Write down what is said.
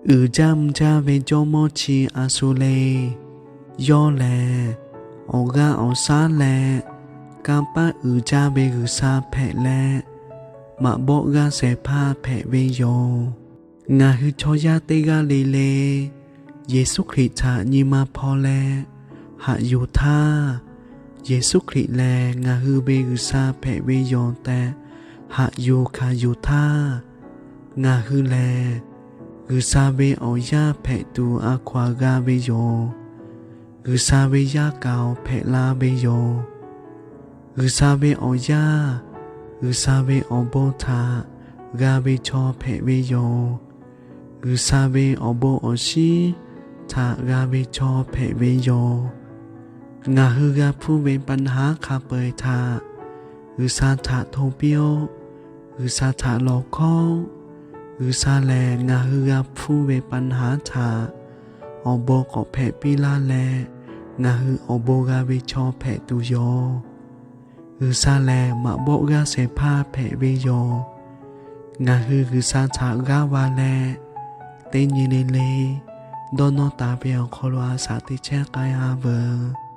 Uiˍ jaˇ mvuh jaˇ ve jawˇmawˇ chi a shu le. Yawˇ lehˬ, awˬ g'aˇ awˬ shaˉ leh kanˇ paˆ uiˍ jaˇ ve G'uiˬsha hpehꞈ leh, maꞈ bawˆ g'aˇ shehˍ hpaˇ hpehꞈ ve yoˬ. Ngaˬ hui chaw yaˇ teˇ g'aˇ le le Yeˍsuˆ Hkriꞈ htaꞈ nyi ma hpaw leh haꞈ yuˬ htaˇ, Yeˍsuˆ Hkriꞈ lehˬ ngaˬ hui ve G'uiˬsha hpehꞈ ve yoˬ tehꞈ haꞈ yuˬ hkanˍ yuˬ htaˇ, ngaˬ hui lehˬ G'uiˬsha ve awˬ yaˇ hpehꞈ tuˬ a hkaw aˬ g'a ve yoˬ. G'uiˬsha ve yaˇ kaoˬ hpehꞈ la ve yoˬ. G'uiˬsha ve awˬ yaˇ, G'uiˬsha ve awˬ bon htaꞈ g'a ve chaw hpehꞈ ve yoˬ. G'uiˬsha ve awˬ bon awˬ shinˉ htaꞈ g'a ve chaw hpehꞈ ve yoˬ. Ngaˬ hui g'a hpuˇ ve ปัญหา hk'a peu-eˬ htaꞈ G'uiˬsha htaꞈ hto piˇ-oˆ. G'uiˬsha htaꞈ lawˬ hkawˉ-oˆ. G'uiˬsha lehˬ ngaˬ hui g'a hpuˇ ve ปัญหา htaꞈ awˬ bon k'awꞈ hpehꞈ piˇ laˇ leh, ngaˬ hui awˬ bon g'a ve chaw hpehꞈ tuˬ yoˬ. G'uiˬsha lehˬ maꞈ bawˆ g'aˇ shehˍ hpaˇ hpehꞈ ve yoˬ. Ngaˬ hui G'uiˬsha htaꞈ g'aˇ va leh, teˇ nyi le le dawˇ nawˇ taˍ ve awˬ hk'aw lo a shaꞈ teꞈ chehˇ k'ai-a veuˬ.